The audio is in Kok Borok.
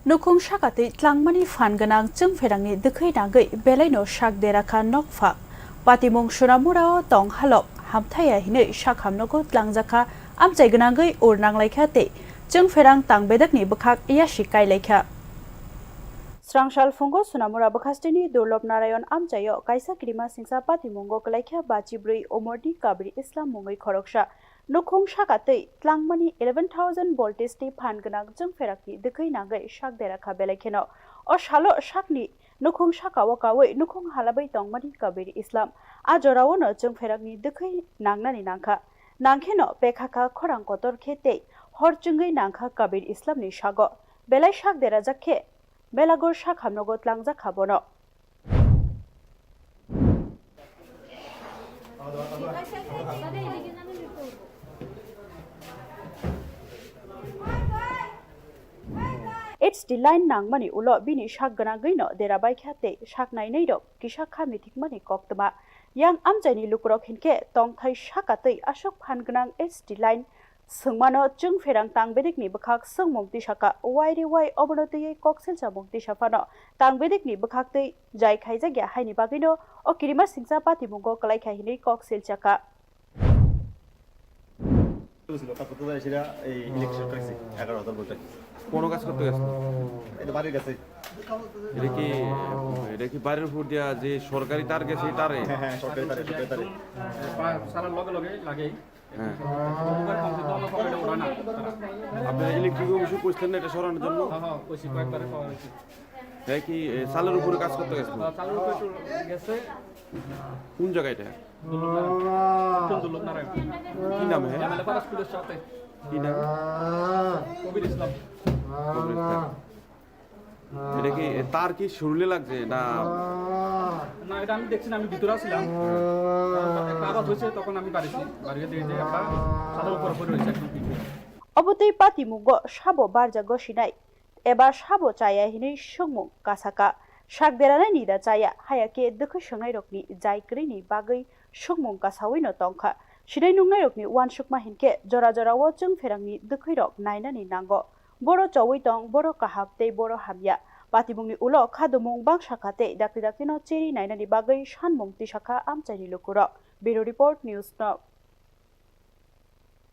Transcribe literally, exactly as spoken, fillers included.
Nukhung sakatwi tlangmani phan gwnang chwngpherangni dwkhwi nangwi belaino sak derakha nokphak. Patimung Sunamurao tong halok hamthaya hinwi sak hamnogo tlangjakha, amchai gwnangwi ur nanglaikha tei chwngpherang tangbedakni bwkhak yasi kailaikha. Srangsal phungo Sunamura bwkhasteni Durlob Narayan amchaio kaisa kirima singsa patimungo kwlaikha bachi bwrwi Omorni Kabir Islam mungwi khoroksa. Nukhung sakatwi tlangmani eleven thousand voltage tei phan gwnang chwngpherakni dwkhwi nangwi sak derakha belai kheno. O salo sakni nukhung sakao kawi nukhung halabwi tongmani Kabir Islam. A joraono chwngpherakni dwkhwi nangnani nangkha. Nangkheno pekhakha khorang kotor khe tei hor chwngwi nangkha Kabir Islamni sago. Belai sak derajak khe belagor sak hamnogo tlangjak kha bono. H D line nangmani ulo bini sak gwnangwino dera baikha tei sak nainai rok kisa kha mithikmani koktwma. Yang amchaini lukurok hinkhe tongthai sakatwi aswk phan gwnang H D line swngmano chwngpherang tangbedikni bwkhak swngmung tisaka, wai re wai obono twiwi kok silchamung tisa phano tangbedikni bwkhaktwi jai khaijakya haini bagwino o kirima singsa patimungo kwlaikha hinwi kok silchaka. ছিল, তারপর তো সেটা এই electric taxi এগারো হাজার বলতে। কোনো কাজ করতে গেছিল? এই তো বাড়ির কাছে। এটা কি, এটা কি বাড়ির উপর দিয়া যে সরকারি তার গেছে, এই তারে? হ্যাঁ, হ্যাঁ, সরকারি তারে, সরকারি তারে। সারার লগে লগে লাগেই। হ্যাঁ। কোনো কাজ করতে গেলে ওরা না, তারা। আপনারা ইলেকট্রিক অফিসে কইছিলেন না এটা সরানোর জন্য? হ্যাঁ, হ্যাঁ, কইছি, কয়েকবারে কওয়া হয়েছে। হ্যাঁ, কি, এ, চালের উপরে কাজ করতে গেছিল? হ্যাঁ, চালের উপরে একটু গেছে। কোন জায়গা এটা? দুর্লভ নারায়ণ। কোন দুর্লভ নারায়ণ? কি নাম হ্যাঁ? এমএলএ পাড়া স্কুলের সাথে। কি নাম? কবির ইসলাম। কবির ইসলাম। এটা কি, এ, তার কি শরীরে লাগছে না? না, এটা আমি দেখছি না, আমি ভিতরে আছিলাম। একটা আওয়াজ হয়েছে, তখন আমি বাড়িছি। বাড়িয়ে দিয়ে যে একটা ছাদের উপরে পড়ে রয়েছে একদম পিঠে। Obo tei patimungo sabo barjago sinai eba sabo chaya hinwi swngmung kasaka. Sak deranaini da chaya, haya khe dwkhwi swngnairokni jai kwrwini bagwi swngmung kasawino tongkha. Sinai nungnairokni uansukma hinkhe jora jorao chwngpherangni dwkhwirok nainani nango. Boro chowi tong, boro kaham tei boro hamya. Patimungni ulo khadumung bangsa kha tei dakti daktino cheri nainani bagwi sanmung tisakha amchaini lukurok. Bureau Report, News Now.